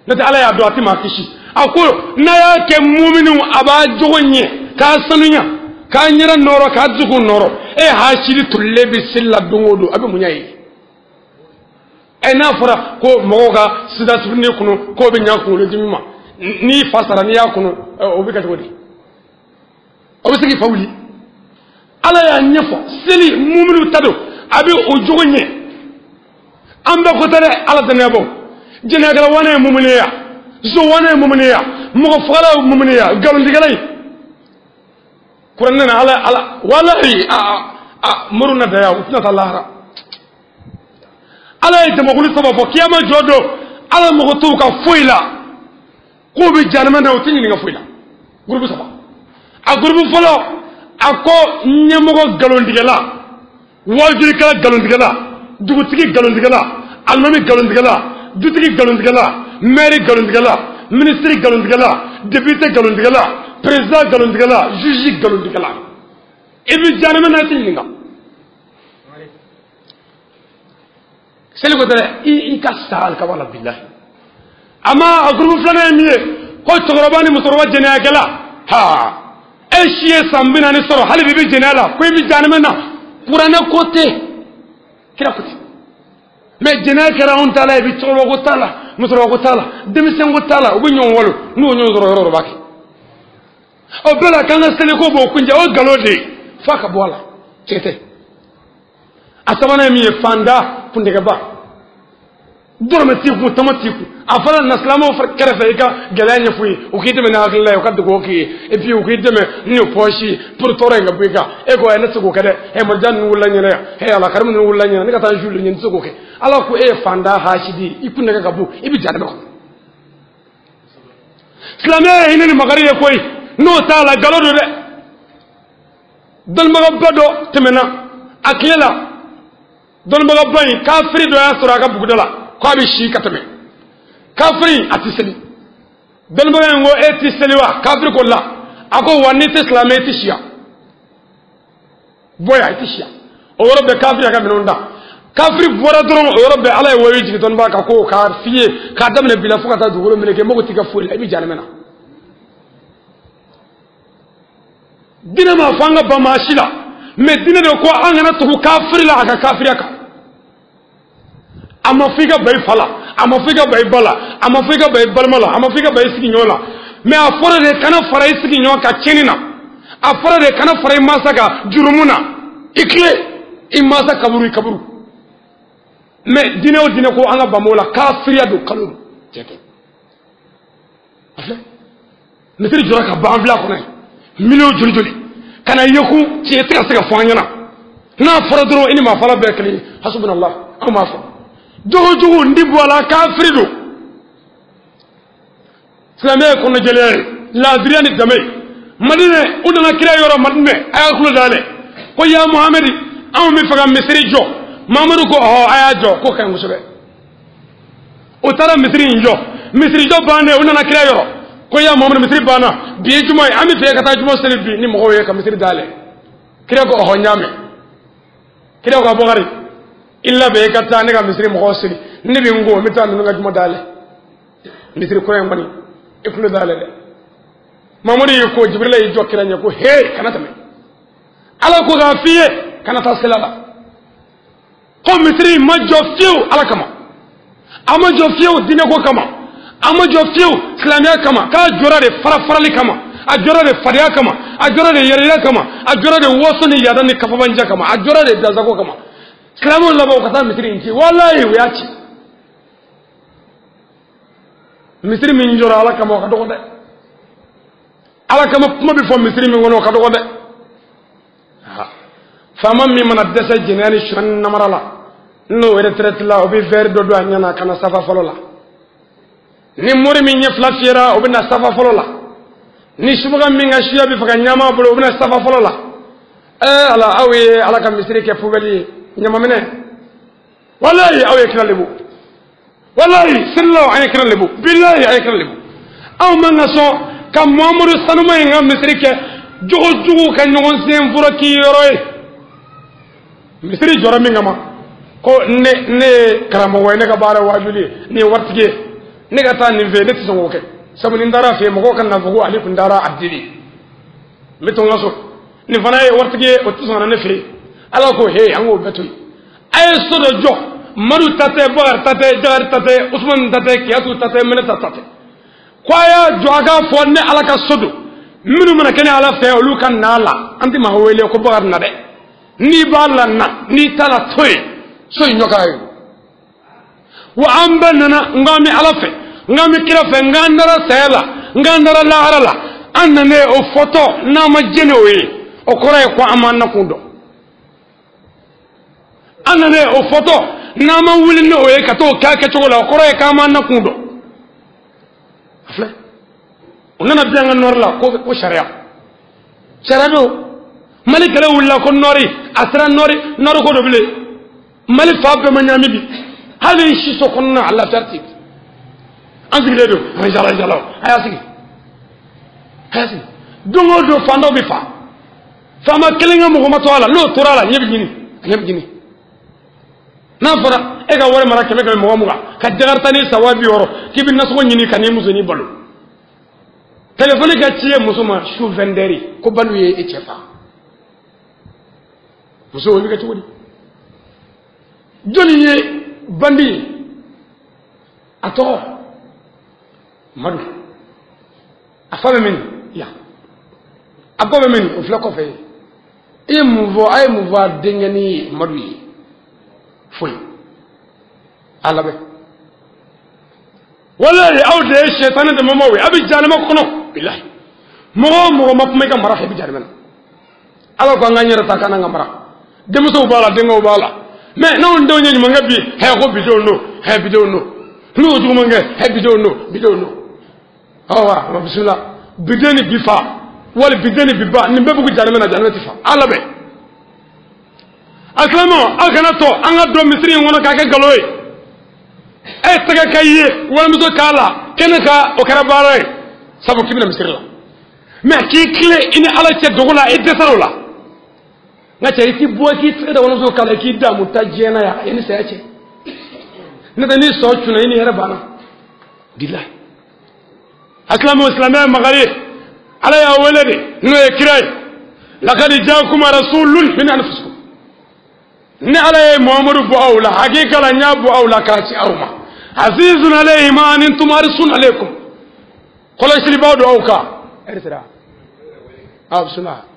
N'o tɛ Ala y'a dɔn a tɛ maa kisi. A ko n'a y'a kɛ muminiw a b'a jogo ɲɛ k'a sanuya k'a ɲɛda nɔrɔ k'a dusukun nɔrɔ. E hasidi tolilen bɛ seli la don o don, a bɛ mun ɲɛ ye? Ɛ n'a fɔra ko mɔgɔw ka sida tuguni kunu k'o bɛ ɲa kunkolodimi ma, n'i fa sara n'i y'a kunu o bɛ kɛ cogo di? O bɛ se k'i fa wuli? Ala y'a ɲɛfɔ seli muminiw ta don, a bɛ o jogo ɲɛ. An bɛɛ ko tɛ dɛ, Ala danayabaaw. Jɛnɛyakɛla wane ye mumini ye, zo wane ye mumini ye, mɔgɔ fagala ye mumini ye, nkalontigɛla ye. Kuranɛ na Ala Ala walahi a moriw na daya, u tɛna taa lahara. Ala ye jamakulu saba fɔ kiyama jɔ don, Ala mago t'u ka foyi la, k'u bɛ jahanama na, u tɛ ɲininka foyi la. Gurupu saba. A gurupu fɔlɔ, A ko ɲɛmɔgɔ nkalontigɛla, wajulikɛla nkalontigɛla, dugutigi nkalontigɛla, alimami nkalontigɛla, dutigi nkalontigɛla, maire nkalontigɛla, ministre nkalontigɛla, député nkalontigɛla, président nkalontigɛla, juge nkalontigɛla, i bɛ jahanama na, i tɛ ɲininka. Seli ko tɛ dɛ, i ka sa alikaba la bilahi. A ma a gurupu filanan ye min ye, ko cɛkɔrɔba ni musokɔrɔba jɛnɛyakɛla, ha e si ye san 40 sɔrɔ, hali bi i bɛ jɛnɛya la, ko i bɛ jahanama na. Kuranɛ ko tɛ, kira ko tɛ. Mɛ jɛnɛya kɛra anw ta la, i bɛ cɛkɔrɔba ko t'a la, musokɔrɔba ko t'a la, denmisɛn ko t'a la, u bɛ ɲɔgɔn walo, n'u ye ɲɔgɔn sɔrɔ yɔrɔ dɔ b'a kɛ. O bɛɛ la k'an ka seliko b'o kunjɛ, o ye nkalon de ye, f'a ka bɔ a la, tiɲɛ tɛ. A sabanan ye min ye, fanda kuntigɛba, dɔrɔmɛ t'i kun, tɔmɔ t'i kun. A fɔra na silamɛw kɛrɛfɛ, i ka gɛlɛya ɲɛf'u ye, u k'i dɛmɛ ni hakilila ye, u ka dugawu k'i ye, et puis u k'i dɛmɛ ni pɔsi pour tɔɔrɔ in ka bɔ i kan. E ko ne tɛ se k'o kɛ dɛ, ɛ marijan ninnu wulila ɲɛna yan, ɛ ala karimu ninnu wulila ɲɛna, ne ka taa n su ɲɛ, n tɛ se k'o kɛ. Ala ko e ye fanda hasidi, i kun nɛgɛ ka bon, i bɛ jahanama kɔnɔ. Silamɛya ye hinɛ ni makari ye koyi, n'o t'a la nkalon don dɛ. Dɔnnibagaba dɔ tɛmɛna a tile la, dɔnnibagaba in kafiri dɔ y'a sɔrɔ a ka buguda la k'a bɛ si ka tɛmɛ. Kafiri a tɛ seli. Dɔnnibaga in ko e tɛ seli wa? Kafiri ko la. A ko wa n'i tɛ silamɛ i tɛ siya, bɔ yan, i tɛ siya. O yɔrɔ bɛɛ kafiri y'a ka minɛnw ta. Kafiri bɔra dɔrɔn, o yɔrɔ bɛɛ Ala ye wayu jigin dɔnnibaga kan ko k'a f'i ye k'a daminɛ bi la fo ka taa dugukolo meleke, mago t'i ka foyi la, i bɛ jahanama na. Diinɛ ma fɔ an ka ban maa si la, mɛ diinɛ de ko an kana tugu kafiri la a ka kafiriya kan. A ma fɔ i ka ban i fa la, a ma fɔ i ka ban i ba la, a ma fɔ i ka ban i balima la, a ma fɔ i ka ban i sigiɲɔgɔn la, mɛ a fɔra de kana fara i sigiɲɔgɔn kan tiɲɛni na, a fɔra de kana fara i mansa kan jurumu na, i tile i mansa kaburu i kaburu. Mɛ diinɛ o diinɛ ko an ka ban o la, kafiriya don, kalo don, tiɲɛ tɛ. A filɛ, misiri jɔra ka ban, an filɛ a kɔnɔ yen, miliyɔn joli joli ka na yekun, tiɲɛ tɛ ka se ka fɔ an ɲɛna. N'a fɔra dɔrɔn i ni maa fɔla bɛɛ kelen ye, hasubunallah, anw b'a fɔ jogojugu n ti bɔ a la, kafiri don. Silamɛya ye kɔnɔjɛlenya ye, laadiriya ni danbe ye. Madinɛ, u nana kira yɔrɔ Madinɛ, a y'a tulo dayɛlɛ ko ya Muhamadi, anw bɛ fɛ ka misiri jɔ. Mamadu ko ɔhɔ, a y'a jɔ, k'o ka ɲi kosɛbɛ. U taara misiri in jɔ, misiri jɔ bannen, u nana kira yɔrɔ ko ya Muhamadu, misiri banna, bi ye juma ye, an bɛ fɛ ka taa juma seli bi ni mɔgɔw ye ka misiri dayɛlɛ. Kira ko ɔhɔ, n y'a mɛn. Kira ko Abubakari, i labɛn i ka taa ne ka misiri mɔgɔw seli, ne bɛ n ko n bɛ taa ninnu ka juma dayɛlɛ, misiri kura in kɔni i tulo dayɛlɛ dɛ. Mamadu y'i ko, Jibirila y'i jɔ kira ɲɛ ko he, kana tɛmɛ, Ala ko k'a f'i ye kana taa seli a la, ko misiri ma jɔ fiyewu Ala kama, a ma jɔ fiyewu diinɛko kama, a ma jɔ fiyewu silamɛya kama, k'a jɔra de fara farali kama, a jɔra de fadenya kama, a jɔra de yɛrɛyira kama, a jɔra de waso ni yaada ni kafabanja kama, a jɔra de dansago kama. Silamɛw laban u ka taa misiri in ci, walayi u y'a ci. Misiri min jɔra Ala kama o ka dɔgɔ dɛ, Ala kama kuma bɛ fɔ misiri min kɔnɔ o ka dɔgɔ dɛ. Faama min mana dɛsɛ jɛnɛya ni sonyani ni namara la, n'o retraite la, o bɛ verre dɔ don a ɲɛ na ka na safa fɔlɔ la. Ni mori min ɲɛ fila fiyɛra, o bɛ na safa fɔlɔ la. Ni subaga min ka suya bɛ fɛ ka ɲaama a bolo, o bɛ na safa fɔlɔ la. Ɛɛ Ala, aw ye Ala ka misiri kɛ poubelle ye, ɲamaminɛ. Walayi aw ye kira lebu, walayi selilaw an ye kira lebu, bilayi an ye kira lebu. Anw man ka sɔn ka Muhamadu sanuma in ka misiri kɛ jogojugu ka ɲɔgɔn sen foroki yɔrɔ ye. Misiri jɔra min kama, ko ne ye karamɔgɔ ye, ne ka baara ye waajuli ye, ne ye waritigi ye, ne ka taa nin fɛ yen, ne tɛ sɔn k'o kɛ, sabu ni n taara fɛ yen mɔgɔw ka na fɔ ko ale tun taara a deli, n bɛ to n ka so. Nin fana ye waritigi ye, o tɛ sɔn ka na ne fɛ yen. Ala ko he, an k'o bɛɛ to yen. A ye so dɔ jɔ, Madu ta tɛ, Bakari ta tɛ, Jagari ta tɛ, Usumani ta tɛ, Kiyatu ta tɛ, Mɛnɛta ta tɛ. Ko a y'a jɔ, a k'a fɔ ne Ala ka so don, minnu mana kɛ ne Ala fɛ olu ka na a la. An tɛ maa wele ko Bakari na dɛ, n'i b'a la na, n'i t'a la to yen, so in jɔ k'a ye. Wa an bɛɛ nana, n k'an bɛ Ala fɛ, n k'an bɛ kira fɛ, n k'an dara saya la, n k'an dara lahara la. An nanen o fɔtɔ, n'an ma jɛn n'o ye, o kɔrɔ ye ko an m'an nakun dɔn. An nanen o fɔtɔ, n'an ma wuli n'o ye ka t'o kɛ a kɛcogo la, o kɔrɔ ye k'an m'an nakun dɔn. A filɛ, u nana bi an ka nɔrɔ la ko sariya, sariya don. Mali kɛlɛ wulila ko nɔri a sera nɔri nɔri ko dɔ bilen Mali fa bɛɛ ma ɲaami bi hali siso kɔnɔna a lafiya tɛ an sigilen don inshallah inshallah a y'a sigi a y'a sigi don o don fan dɔ bɛ fa faama kelen ka mɔgɔ ma to a la n'o tora a la ɲɛ bɛ ɲini a ɲɛ bɛ ɲini n'a fɔra e ka wari mara 100 100 20 ka jakarita ni san 60 k'i bɛ nasɔngɔ ɲini ka n'i muso n'i balo telefɔni ka ci ye muso ma su 20 heures ko balu ye e cɛ fa muso o bɛ kɛ cogo di jɔnni ye bandi ye a tɔgɔ Madu a fa bɛ min yan a ba bɛ min o filɛ kɔfɛ ye i ye mun fɔ a ye mun fɔ a denkɛnin ye Madu ye foyi a labɛn walayi aw de ye sɛtanɛ dɛmɛbaaw ye a bɛ jahanama kɔnɔ bilahi mɔgɔ o mɔgɔ ma kuma i ka mara fɛ i bɛ jahanama na ala ko an k'an yɛrɛ ta k'an n'an ka mara denmusow b'a la denkɛw b'a la mɛ n'anw denw ye ɲuman kɛ bi hɛ ko bidenw don hɛ bidenw don n'u ye juguman kɛ hɛ bidenw don bidenw don awa bisimila biden ni bi fa wali biden ni bi ba nin bɛɛ b'u jahanama na jahanama ti fa a labɛn a silamɛw aw kana to an ka don misiri in kɔnɔ k'a kɛ nkalon ye e tɛgɛ ka ye walimuso k'a la kɛnɛ ka o kɛra baara ye sabu k'i bɛna misiri la mɛ k'i tilen i ni ala cɛ dogo la i dɛsɛra o la nka cɛ i t'i bɔ k'i tɛgɛ da walimuso k'a la k'i damu ta diɲɛ na yan i ni saya cɛ n'o tɛ n'i sɔn cunna i ni hɛrɛ banna bilahi a silamɛw silamɛya makari ala y'a wele de n'o ye kira ye lakadi jaakum rasulun min anfusikum ni ala ye Muhamadu bɔ aw la hakika la n y'a bɔ aw la k'a ci aw ma azizun alayhi ma anittum harisun alaykum kɔlɔsilibaw don aw kan ɛri sera aw bisimila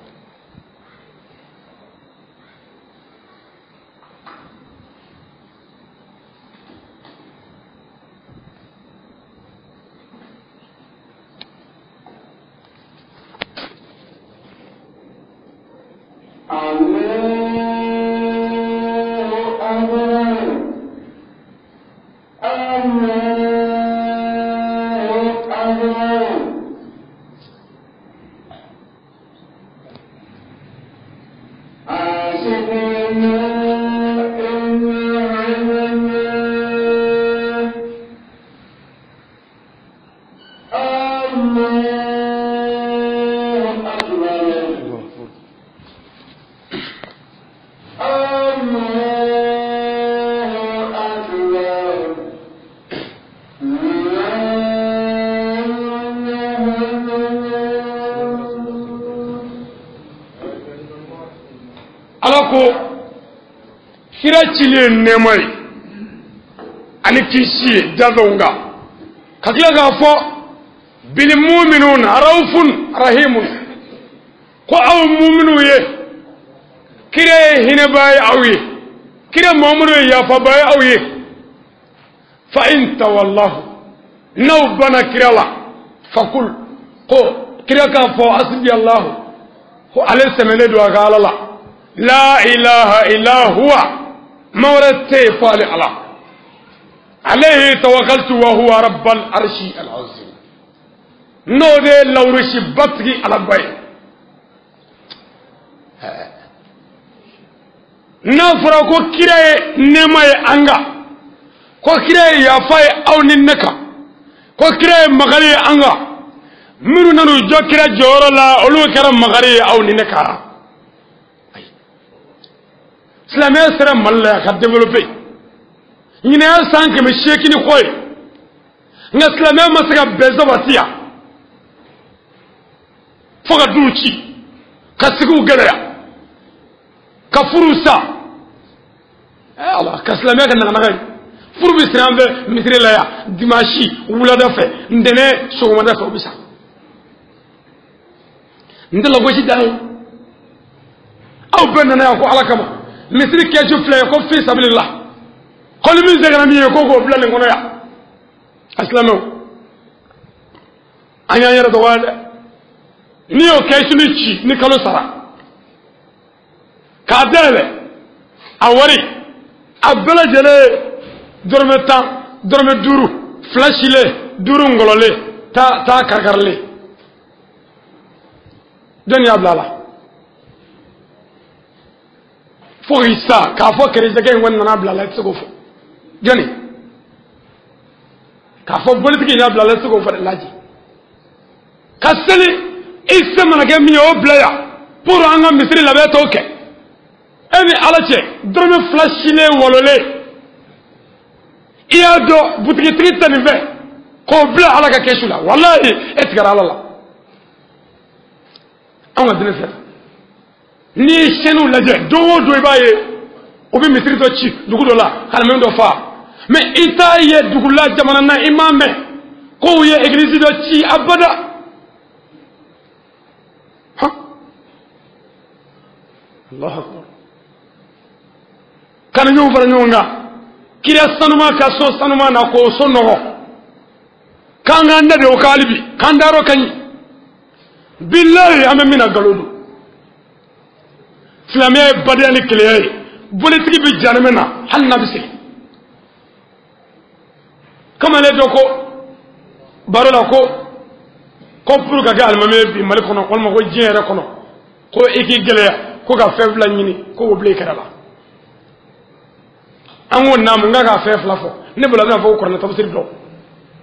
ala ko kira cili ye nɛɛma ye ani kisi ye danfɛnw kan ka tila k'a fɔ bil muminuna raufun rahimun ko aw muminuw ye kira ye hinɛbaa ye aw ye kira Muhamadu ye yafabaa ye aw ye fa in tawallahu n'aw banna kira la fakul ko kira k'a fɔ asibi alahu ko ale sɛmɛnen don a ka ala la la ilaha illa huwa ma wɛrɛ tɛ yen fo ale ala alayhi tawakkaltu wa huwa rabbal arshi al azim n'o de ye lawurusi batigi alaba ye n'a fɔra ko kira ye nɛɛma ye an kan ko kira ye yafa ye aw ni ne kan ko kira ye makari ye an kan minnu nan'u jɔ kira jɔyɔrɔ la olu kɛra makari ye aw ni ne kan silamɛya sera Mali la yan ka développé ɲinan y'a san 800 ni kɔ ye nka silamɛya ma se ka bɛn sabati yan fo ka duw ci ka sigiw gɛlɛya ka furuw sa ala ka silamɛya kɛ naganaga ye furu bɛ siri an fɛ misiri la yan dimanche wulada fɛ ntɛnɛn sɔgɔmada fɛ o bɛ sa n tɛ lagosi dan ye aw bɛɛ nana yan ko ala kama misiri kɛsu filɛ ye ko fi sabilillah ko ni min sɛgɛnna min ye ko k'o bila nin kɔnɔ yan a silamɛw an y'an yɛrɛ dɔgɔya dɛ n'i y'o kɛsu ni ci ni kalo sara k'a dayɛlɛ a wari a bɛɛ lajɛlen dɔrɔmɛ 10 dɔrɔmɛ 5 fila silen 5 ngɔlɔlen taa karikarilen jɔnni y'a bila a la. Fo k'i sa k'a fɔ kerecɛnkɛ in kɔni nana bila la, i tɛ se k'o fɔ. Jɔnni k'a fɔ bolitigi in y'a bila la, i tɛ se k'o fɔ dɛ. Laji ka seli i se mana kɛ min ye o bila yan pour an ka misiri labɛn t'o kɛ. E ni Ala cɛ, dɔrɔmɛ 2 silen walolen, i y'a dɔn butigitigi tɛ nin fɛ k'o bila Ala ka kɛsu la, walahi e tigɛra Ala la. Anw ka diinɛ filɛ, n'i ye sɛniw lajɛ don o don i b'a ye u bɛ misiri dɔ ci dugu dɔ la ka na min dɔ fa, mais i t'a ye dugu la jamana na, i m'a mɛn k'u ye egilizi dɔ ci abada. Han, Allahu akbar. Kana ɲɔgɔn fara ɲɔgɔn kan, kira sanuma ka so sanuma na k'o so nɔgɔ, k'an k'an da de o kan hali bi, k'an dayɔrɔ ka ɲi. Bilahi an bɛ min na nkalon don. Silamɛya ye badenya ni kelenya ye. Bolitigi bɛ janimɛ na hali n'a bɛ segin. Kamalen dɔ ko baro la ko pour ka kɛ alimami ye bi Mali kɔnɔ walima ko diɲɛ yɛrɛ kɔnɔ, ko i k'i gɛlɛya ko ka fɛn 2 ɲini ko k'o bila i kɛrɛ la. An ko naamu, n k'a ka fɛn 2 fɔ. Ne bolo a bɛna fɔ ko kuranɛ tafsiri dɔn.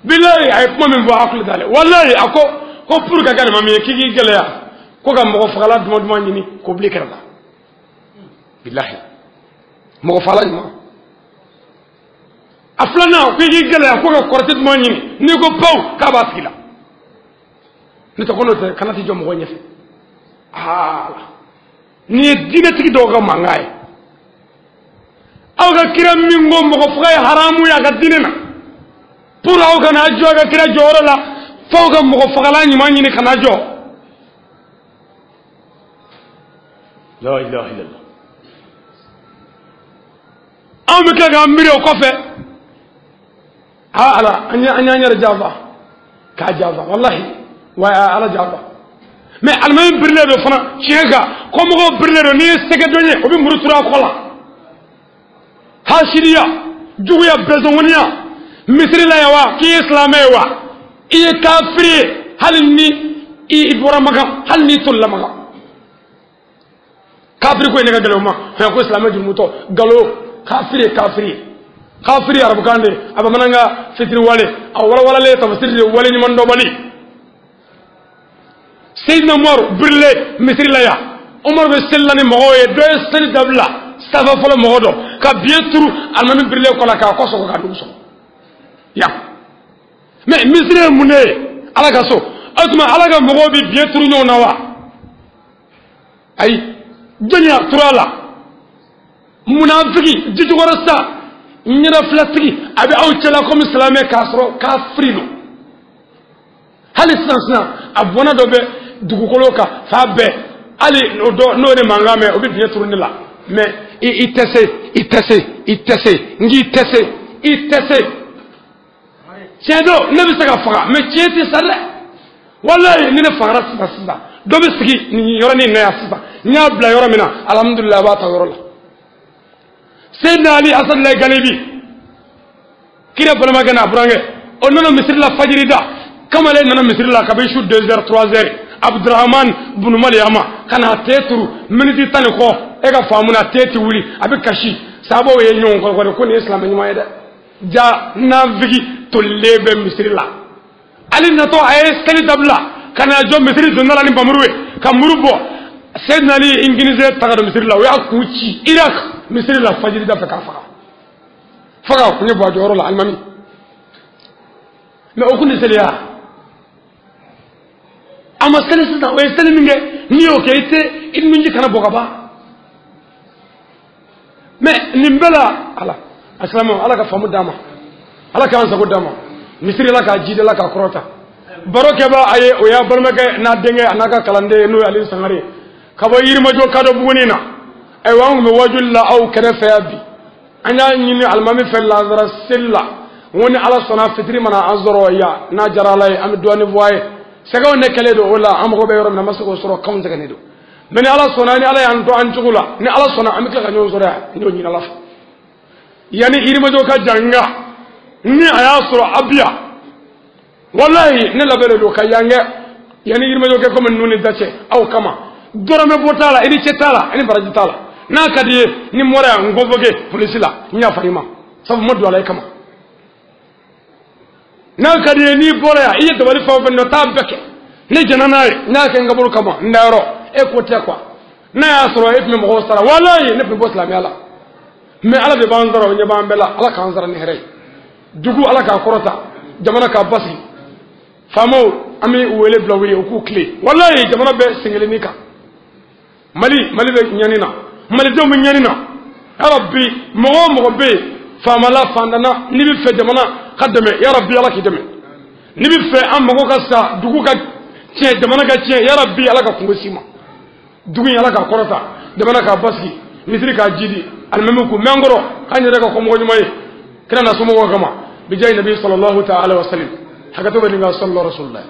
Bilahi a ye kuma min fɔ a hakili t'ale. Walahi a ko ko pour ka kɛ alimami ye k'i k'i gɛlɛya ko ka mɔgɔ fagala duman duman ɲini k'o bila i kɛrɛ la. Bilahi mɔgɔ fagala ɲuman. A filanan ko i k'i gɛlɛya ko ka kɔrɔtɛ duman ɲini, n'i ko baw k'a b'a tigi la. Ne tɛ ko n'o tɛ kana t'i jɔ mɔgɔ ɲɛfɛ. Aa nin ye diinɛtigi dɔw ka mankan ye. Aw ka kira min ko mɔgɔ faga ye haramu ye a ka diinɛ na, pour aw kana jɔ a ka kira jɔyɔrɔ la, f'aw ka mɔgɔ fagalan ɲuman ɲini ka na jɔ. La ilaha illallah. Anw bɛ tila k'an miiri o kɔfɛ. Aa Ala, an y'an yɛrɛ janfa, k'a janfa walahi, wa Ala janfa. Mais alimami birilen don fana tiɲɛ kan, kɔmɔgɔw birilen don, n'i ye sɛgɛ dɔ ye o bɛ muru turu a kɔ la. Hasidiya, juguya, bɛnsɔngɔniya, misiri la yan wa k'i ye silamɛ ye wa i ye kafiri ye, hali ni i bɔra Makan, hali n'i tolila Makan. Kafiri ko in ne ka gɛlɛn o ma, hɛn ko silamɛ jurumutɔ, nkalon, kafiri ye kafiri ye. Kafiri arabukan de, a bamanankan fitiri wale, a walawalalen tafsiri de wale ɲuman dɔnbali. Seyidina Umaru birilen misiri la yan, Umaru bɛ seli la ni mɔgɔw ye, dɔ ye seli dabila safa fɔlɔ mɔgɔ dɔ ka biɲɛ turu alimami birilen kɔ la k'a kɔ sɔgɔ k'a dugu sɔgɔ yan. Mais misiri ye mun de ye? Ala ka so. O tuma Ala ka mɔgɔw bɛ biɲɛ turu ɲɔgɔn na wa? Ayi, jɔnni y'a turu a la? Munafiki jijukɔrɔ sa ɲɛnafilatigi a bɛ aw cɛla komi silamɛ k'a sɔrɔ kafiri don. Hali sisan sisan a bɔnna dɔ bɛ dugukolo kan fa bɛɛ, hali o dɔ n'o de mankan mɛn o bɛ biɲɛ turu ne la. Mais i tɛ se, i tɛ se, i tɛ se, n k'i tɛ se, i tɛ se. Tiɲɛ don ne bɛ se ka faga, mais tiɲɛ tɛ sa dɛ. Walayi ni ne fagara sisan sisan, dɔ bɛ sigi nin yɔrɔnin na yan sisan, n y'a bila yɔrɔ min na, alhamdulilayi a b'a ta yɔrɔ la. Seyidina Ali Asadulayi Galibi, kira balimakɛ n'a burankɛ, o nana misiri la fajiri da. Kamalen nana misiri la kabi su 2 heures 3 heures, Abdurahman bunu Maliyama ka na te turu miniti 10 ni kɔ, e ka faamu na te ti wuli, a bɛ kasi. Sabaw ye ɲɔgɔn kɔrɔkɔrɔ ko nin ye silamɛ ɲuman ye dɛ. Ja nafigi tolilen bɛ misiri la. Ali natɔ a ye seli dabila ka na jɔ misiri donda la ni bamuru ye ka muru bɔ. Seyidina Ali ye inginize ta ka don misiri la, o y'a kun ci Irak misiri la fajiri da fɛ k'a faga. Fo k'a kun ye bɔ a jɔyɔrɔ la alimami. Mais o kun tɛ seliya. A ma seli sisan, o ye seli min kɛ n'i y'o kɛ i tɛ i nunji kana bɔ ka ban. Mais nin bɛɛ la Ala a silamɛw, Ala ka faamu d'an ma, Ala k'an sago d'an ma, misiri la k'a jidi la k'a kɔrɔta. Baro kɛba a ye o y'a balimakɛ n'a denkɛ a n'a ka kalanden n'o ye Aliyu Sangare ye ka bɔ Yirimajɔ kadɔ Buguni na. Ayiwa an tun bɛ wajuli la aw kɛrɛfɛ yan bi, an y'a ɲini alimami fɛ lazara seli la, n ko ni Ala sɔnna fitiri mana an sɔrɔ yan n'a diyara Ala ye an bɛ dɔɔnin fɔ a ye. Sɛgɛw ne kɛlen don o la, an mago bɛ yɔrɔ min na an ma se k'o sɔrɔ, kanw sɛgɛnnen don. Mais ni Ala sɔnna, ni Ala y'an to an cogo la, ni Ala sɔnna an bɛ tila ka ɲɔgɔn sɔrɔ yan, n y'o ɲini Ala fɛ. Yanni Yirimajɔ ka jan nka ni a y'a sɔrɔ a bi yan, walayi ne labɛnnen don ka yan kɛ yanni Yirimajɔ kɛ komi ninnu ni da cɛ aw kama. Dɔrɔmɛ bɔ t'a la, i ni cɛ t'a la, i ni baraji t'a la. N'a ka di ye ni n bɔra yan n convoqué polisi la n yafara i ma sabu n ma don a la i kama. N'a ka di ye n'i bɔra yan i ye dabali fɛn o fɛn dɔn taa bɛɛ kɛ ne jɛnna n'a ye n y'a kɛ n kaburu kama n dayɔrɔ e ko tɛ quoi. N'a y'a sɔrɔ e tun bɛ mɔgɔw sara walayi ne tun bɛ bɔ silamɛya la mais Ala de b'an sara o ɲɛ b'an bɛɛ la. Ala k'an sara ni hɛrɛ ye. Dugu Ala k'a kɔrɔta, jamana k'a basigi. Faamaw an bɛ u wele bila u ye u k'u tile. Walayi jamana bɛ sen kelennin kan. Mali Mali bɛ ɲani na, malidenw bɛ ɲani na. Yarabi mɔgɔ o mɔgɔ bɛ yen faama la fantan na n'i bɛ fɛ jamana ka dɛmɛ yarabi Ala k'i dɛmɛ. N'i bɛ fɛ an mago ka sa dugu ka tiɲɛ jamana ka tiɲɛ yarabi Ala ka kungo s'i ma. Dugu in Ala k'a kɔrɔta, jamana k'a basigi, misiri k'a jidi, alimamiw k'u mɛn kɔrɔ k'an yɛrɛ ka kɔmɔgɔ ɲuman ye kira n'a somɔgɔw kama. Bijayi nabi sallallahu ta'ala wa sallam. Hakɛto bɛ nin kan sallallahu rasulillah.